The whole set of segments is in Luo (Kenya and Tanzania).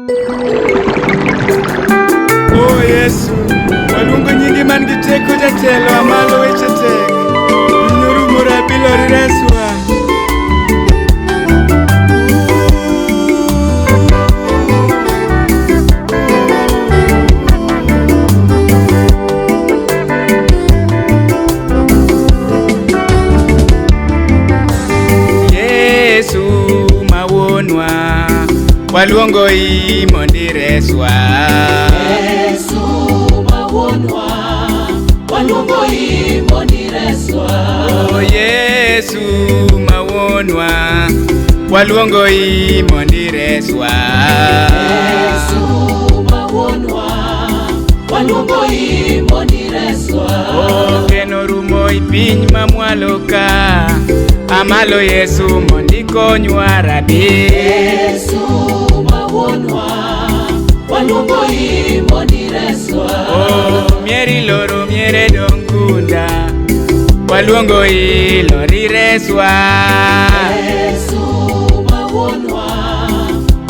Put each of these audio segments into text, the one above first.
O Yesu, waluongo nyingi man gi teko jatelo amalo weche tek. Piny orumo rabilo rireswa. Yesu ma wuonwa, waluongo i mondo ireswa. Yesu ma wuonwa, waluongo i mondo ireswa. O Yesu ma wuonwa, waluongo i mondo ireswa. Yesu ma wuonwa, waluongo i mondo ireswa. O keno rumo i piny mamwalo ka, amalo Yesu mondo ikonywa rabi. Yesu ma wuonwa, waluongo i mondo ireswa. O mieri loro miere dong' kunda, waluongo i lori reswa. Yesu ma wuonwa,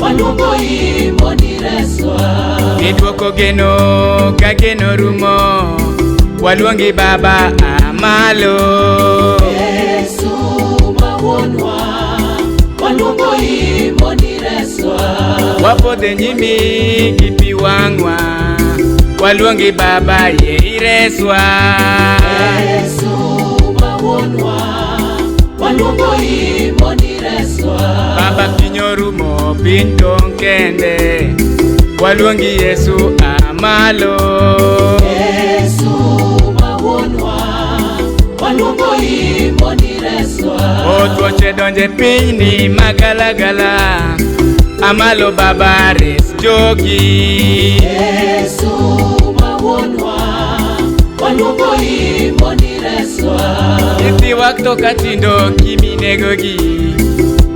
waluongo i mondo ireswa. Idwoko geno ka geno rumo, waluongi Baba amalo. Yesu ma wuonwa, waluongo i mondo ireswa. Wapodho e nyimi gi pi wang'wa, waluongi Baba yie ireswa. Yesu ma wuonwa, waluongo i mondo ireswa. Baba piny orumo, piny dong' kende, waluongi Yesu amalo. Yesu ma wuonwa, waluongo i mondo ireswa. O tuoche donje pinyni magalagala, amalo Baba res jogi. Yesu ma wuonwa, waluongo i mondo ireswa. Nyithiwa to katindo kiminegogi,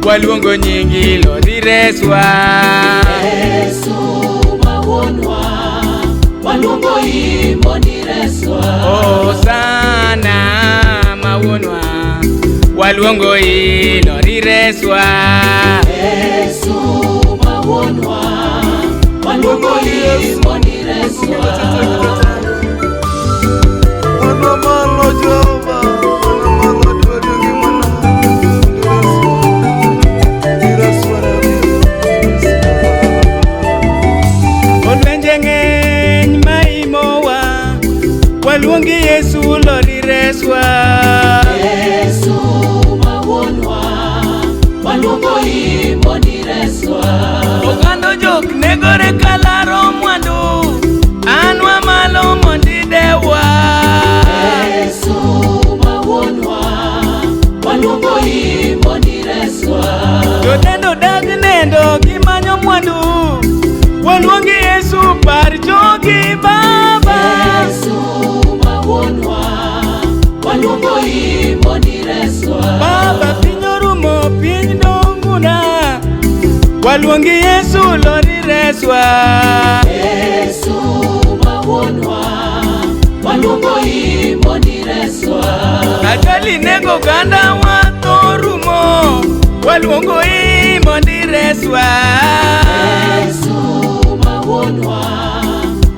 waluongo nyingi lori reswa. Yesu ma wuonwa, waluongo i mondo ireswa. Hosana ma wuonwa, waluongo i lori reswa. Yesu ma wuonwa, waluongo i mondo ireswa. Mano malo Jehova, mano malo dwaro ngimana. Ireswa, ireswa. Olwenje ng'eny maimowa, waluongi Yesu lori reswa. Yesu ma wuonwa, waluongo i mondo ireswa. Oganda ojok negore kalaro mwandu, anwa malo mondo idewa. Yesu ma wuonwa, waluongo i mondo ireswa. Jotendo dag nendo gimanyo mwandu, waluongi Yesu par jogi Baba. Yesu ma wuonwa, waluongo i mondo ireswa. Baba piny orumo piny dong'una, waluongi Yesu lori reswa. Yesu ma wuonwa, waluongo i mondo ireswa. Ajali nego oganda wa tho rumo, waluongo i mondo ireswa. Yesu ma wuonwa,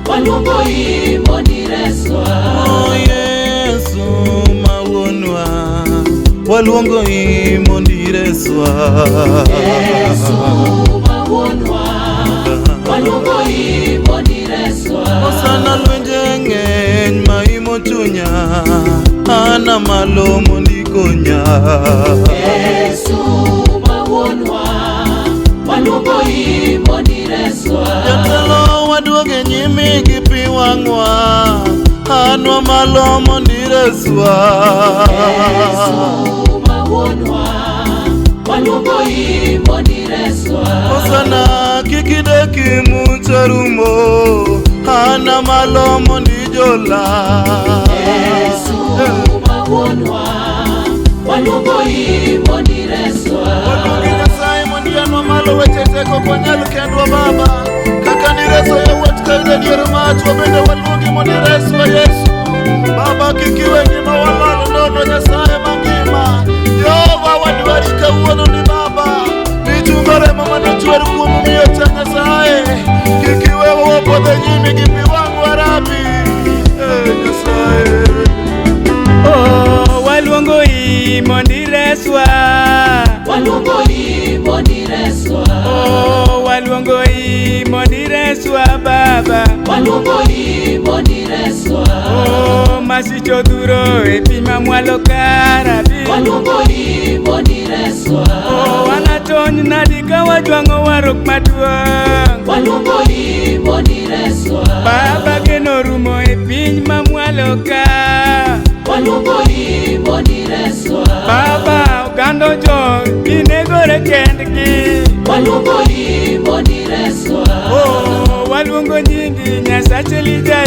waluongo i mondo ireswa. O Yesu ma wuonwa, waluongo i mondo ireswa. Yesu ma wuonwa, waluongo i mondo ireswa. Osana lwenje ng'eny maimo chunya, ana malo mondo ikonya. Yesu ma wuonwa, waluongo i mondo ireswa. Jatelo waduogo e nyimi gi pi wang'wa, anwa malo mondo ireswa. Yesu ma wuonwa, waluongo i mondo ireswa. Osana kik ideki mucha rumo, ana malo mondo ijola. Yesu ma wuonwa, waluongo i mondo ireswa. Waluongi Nyasaye mondo ianwa malo weche tek ok wanyal kendwa Baba. Kaka nireso yawuot Kain e dier mach, wabende waluongi mondo ireswa Yesu. Baba kik iwe ngima walal nono Nyasaye mangima. Jehova wadwari kawuono ni Baba. Nichungo remo manochwer kuom miecha Nyasaye. mondo ireswa. Waluongo i mondo ireswa. Oh, waluongo i mondo ireswa Baba. Waluongo i mondo ireswa. Oh, masich odhuro e piny mamwalo karabi. Waluongo i mondo ireswa. Oh, wanatony nadi ka wajwang'o warruok maduong'. Waluongo i mondo ireswa. Baba geno rumo e piny mamwalo ka. Waluongo i mondo ireswa. Baba oganda ojony ginegore kendgi. Waluongo i mondo ireswa. Oh, waluongo nyingi Nyasach Elija